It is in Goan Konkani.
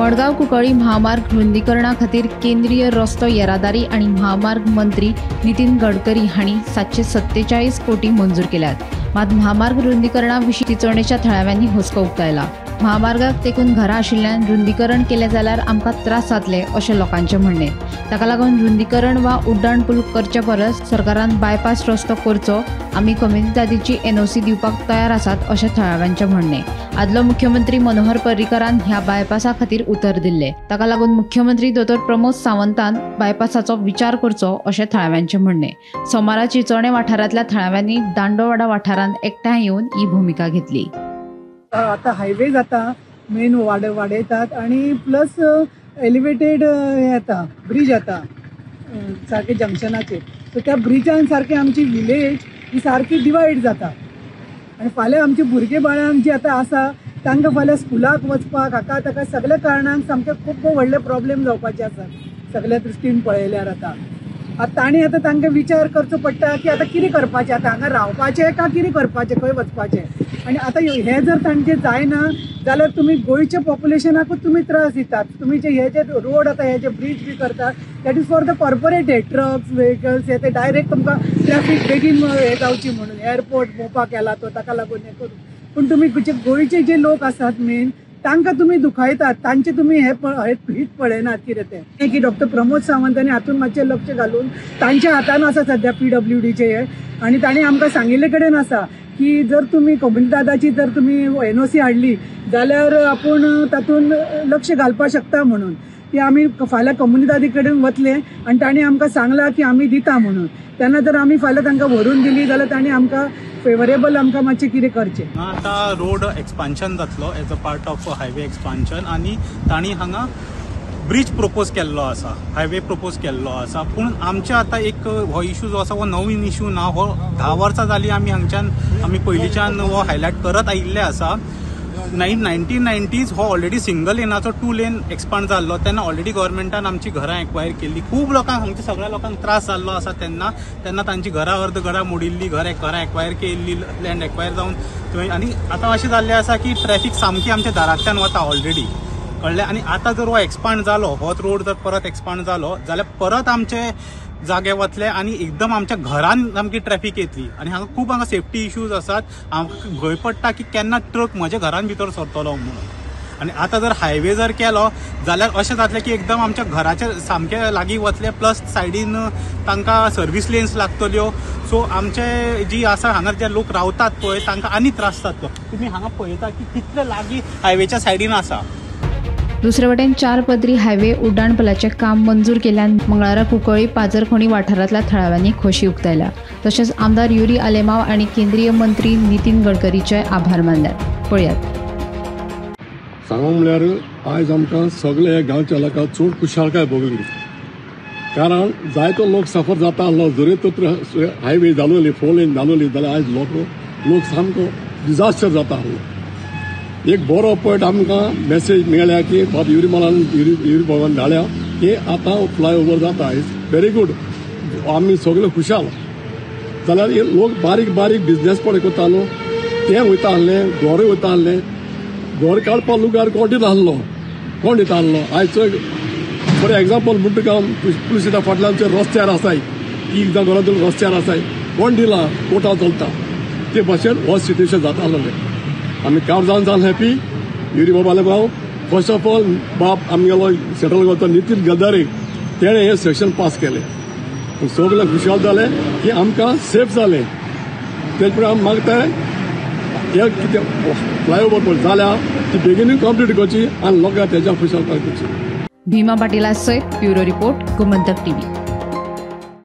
मडगांव कुंकळी म्हामार्ग रुंदीकरणा खातीर केंद्रीय रस्तो येरादारी आनी म्हामार्ग मंत्री नितीन गडकरी हांणी 747 कोटी मंजूर केल्यात. मात म्हामार्ग रुंदीकरणा विशीं चिंचोणेच्या थळाव्यांनी हुस्को उक्तायला. म्हामार्गाक तेकून घरां आशिल्ल्यान रुंदीकरण केलें जाल्यार आमकां त्रास जातले अशें लोकांचें म्हणणें. ताका लागून रुंदीकरण वा उड्डाण पूल करचे परस सरकारान बायपास रस्तो करचो, आमी कोमुनिदादीची एनओसी दिवपाक तयार आसात अशें थळाव्यांचें म्हणणें. आदलो मुख्यमंत्री मनोहर पर्रीकरान ह्या बायपासा खातीर उतर दिल्लें. ताका लागून मुख्यमंत्री दोतोर प्रमोद सावंतान बायपासाचो विचार करचो अशें थळाव्यांचें म्हणणें. सोमारा चिंचोणें वाठारांतल्या थळाव्यांनी दांडोवाडा वाठारांत एकठांय येवन ही भुमिका घेतली. आता हायवे जाता, मेन वाडयतात आनी प्लस एलिवेटेड हें येता, ब्रीज येता सारकें जंक्शनाचेर. सो त्या ब्रिजान सारकें आमची विलेज ही सारकी डिवायड जाता आनी फाल्यां आमची भुरगीं बाळां जी आतां आसा तांकां फाल्यां स्कुलाक वचपाक हाका ताका सगल्या कारणांक सामके खूब व्हडले प्रॉब्लेम जावपाचे आसात सगल्या दृश्टीन पळयल्यार. आतां आतां तांणी आतां तांकां विचार करचो पडटा की आतां कितें करपाचें, आतां हांगा रावपाचें काय कितें करपाचें, खंय वचपाचें. आनी आतां हें जर तांचें जायना जाल्यार तुमी गोंयच्या पॉप्युलेशनाकूच तुमी त्रास दितात. तुमी जे हे जे रोड आतां हे जे ब्रीज बी करतात that is for the corporated trucks vehicles, हे ते डायरेक्ट तुमकां ट्रॅफीक बेगीन हे जावची म्हणून एअरपोर्ट मोपा केला तो ताका लागून हें करून. पूण तुमी गोंयचे जे लोक आसात मेन तांकां तुमी दुखायतात, तांचे तुमी हे हीत पळयनात कितें तें. की डॉक्टर प्रमोद सावंतांनी हातून मातशें लक्ष घालून तांच्या हातान आसा सद्या PWDचें हें आनी तांणी आमकां सांगिल्ले कडेन आसा की जर तुमी कोमुनिदादाची जर तुमी एनओसी हाडली जाल्यार आपूण तातूंत लक्ष घालपाक शकता म्हणून. की आमी फाल्यां कोमुनिदादी कडेन वतले आनी तांणी आमकां सांगलां की आमी दिता म्हणून. तेन्ना जर आमी फाल्यां तांकां व्हरून दिली जाल्यार तांणी आमकां फेवरेबल आमकां मातशें कितें करचें. आतां रोड एक्सपान्शन जातलो as a part of highway expansion आनी तांणी हांगा ब्रीज प्रपोज केल्लो आसा, हायवे प्रपोज केल्लो आसा. पूण आमचे आतां एक हो इशू जो आसा हो नवीन इशू ना, हो 10 वर्सां जालीं आमी हांगच्यान आमी पयलींच्यान हो हायलायट करत आयिल्ले आसा. 1990s हो ऑलरेडी सिंगल लेनाचो 2 लेन एक्सपांड जाल्लो तेन्ना ऑलरेडी गव्हर्मेंटान आमची घरां एक्वायर केल्ली. खूब लोकांक हांगच्या सगळ्या लोकांक त्रास जाल्लो आसा तेन्ना तेन्ना तांची घरां अर्द घरां मोडिल्ली, घरां एक्वायर केल्ली, लँड एक्वायर जावन थंय. आनी आतां अशें जाल्लें आसा की ट्रॅफीक सामकी आमच्या दारांतल्यान वता ऑलरेडी, कळ्ळें. आनी आतां जर हो एक्सपांड जालो, होच रोड जर परत एक्सपांड जालो जाल्यार परत आमचे जागे वतले आनी एकदम आमच्या घरान सामकी ट्रॅफीक येतली. आनी हांगा खूब हांगा सेफ्टी इश्यूज आसात. आमकां भंय पडटा की केन्ना ट्रक म्हज्या घरान भितर सरतलो म्हणून. आनी आतां जर हायवे जर केलो जाल्यार अशें जातलें की एकदम आमच्या घराच्या सामके लागीं वतले, प्लस सायडीन तांकां सर्वीस लेन्स लागतल्यो. सो आमचे जी आसा हांगा जे लोक रावतात पळय तांकां आनी त्रास जातलो. तुमी हांगा पळयता की कितले लागीं हायवेच्या सायडीन आसा. दुसरे वटेन 4 पदरी हायवे उड्डाण पुलाचें काम मंजूर केल्ल्यान मंगळारा कुंकळी पाजरखोणी वाठारांतल्या थळाव्यांनी खोशी उक्तायल्या. तशेंच आमदार युरी आलेमाव आनी केंद्रीय मंत्री नितीन गडकरीचे आभार मानल्यात. पळयात. सांगूंक म्हणल्यार आयज आमकां सगळे हे गांवच्या लोकांक चड खुशालकाय भोगली, कारण जायतो लोक सफर जाता आसलो. जरी तर हायवे जालोली, 4 लेन जालोली जाल्यार आयज लोक सामको डिजास्टर जाता आसलो. एक बरो पॉयंट आमकां मेसेज मेळ्ळ्या की बाब युरी मालान युरी बाबान धाडल्या की आतां फ्लायओवर जाता, it's very good, आमी सगळे खुशाल. जाल्यार लोक बारीक बारीक बिजनेस पळय करता न्हू, ते वयता आसले, घरूय वयता आसले. घर काडपाक लुगार कोण दिता आसलो, कोण दिता आसलो. आयज चड फॉर एग्जाम्पल म्हणटा तुका पुलिसाच्या फाटल्यान रस्त्यार आसाय, 3 जाण घरांत रस्त्यार आसाय, कोण दिला कोर्टां चलता. ते भशेन हो सिट्युएशन जाता आसलें. आमी काळजान जावन हॅपी युरी बाबाले भाव. फर्स्ट ऑफ ऑल बाब आमगेलो सेंट्रल गव्हर्नमेंट नितीन गडकरी तेणें हें सेक्शन पास केलें, सगळे खुशाल जाले की आमकां सेफ जालें. तेज प्रमाण आमी मागताय हे कितें फ्लायओवर पळय जाल्या ती बेगीनूय कंप्लीट करची आनी लोकांक तेज्या खुशालकाय करची. भीमा पाटीला सयत ब्युरो रिपोर्ट, गोमंतक टीव्ही.